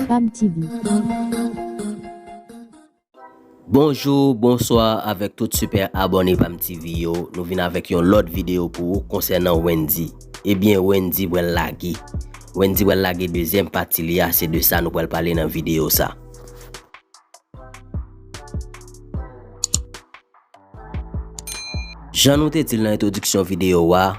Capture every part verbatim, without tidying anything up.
Pam T V. Bonjou, bonswa avèk tout sipè abòne Pam T V yo. Nou vin avèk yon lòt videyo pou ou konsènan Wendy. Ebyen, Wendy pral lage. Wendy pral lage dezyèm pati li a, se de sa nou pral pale nan videyo sa. Jan nou te di l nan entwodiksyon videyo a,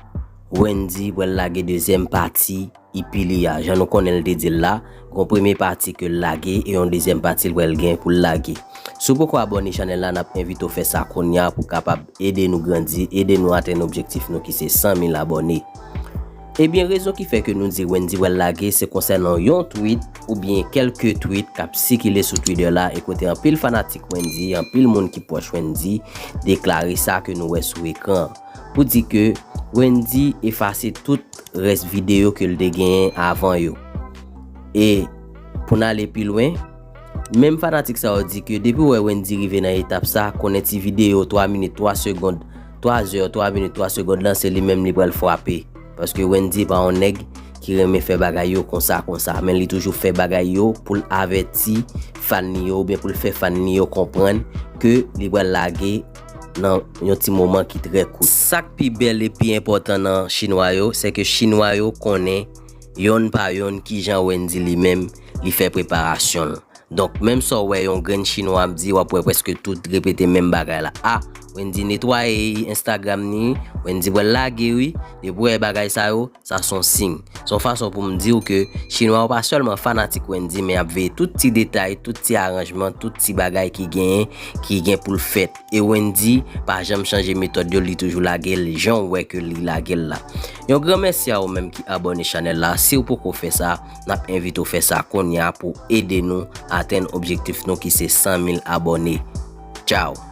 Wendy pral lage dezyèm pati E P li a. Jan nou konnen l te di l la, gon premye pati ke l lage e yon dezyèm pati l pral gen pou l lage. Si w poko abòne chanèl la, n ap envite w fè sa kounye a pou kapab ede nou grandi, ede nou atenn objektif nou ki se san mil abòne. Ebyen, rezon ki fè ke nou di Wendy pral lage, se konsènan yon tweet oubyen kèlke tweet k ap sikile sou Twitter la e kote anpil fanatik Wendy, anpil moun ki pwòch Wendy deklare sa ke nou wè sou ekran an. Pou di ke Wendy efase tout rès videyo ke l te genyen avan yo. E pou n ale pi lwen, menm fanatik sa yo di ke depi w wè Wendy rive nan etap sa, konnen ti videyo twa minit twa segond, twa zè twa minit twa segond lan, se li menm li pral frape. Paske Wendy pa yon nèg ki renmen fè bagay yo konsa konsa, men li toujou fè bagay yo pou l avèti fan li yo oubyen pou l fè fan li yo konprann ke li pral lage nan yon ti moman ki trè kout. Sa k pi bèl e pi enpòtan nan chinwa yo, se ke chinwa yo konnen yonn pa yonn kijan Wendy li menm li fè preparasyon l. Donk, menm sa w wè yon grenn chinwa ap di, w ap wè prèske tout repete menm bagay la. A, Wendy netwaye Instagram ni, Wendy pral lage wi, depi w wè bagay sa yo, sa se yon siy. Se yon fason pou m di w ke chinwa yo pa sèlman fanatik Wendy, men y ap veye tout ti detay, tout ti aranjman, tout ti bagay ki genyen, ki gen pou l fèt. E Wendy pa janm chanje metòd yo, li toujou lage l jan w wè ke li lage l la. Yon gran mèsi a ou menm ki abòne chanèl la. Si w poko fè sa, n ap envite w fè sa kounye a pou ede nou atenn objektif nou ki se san mil abòne. Tchaw!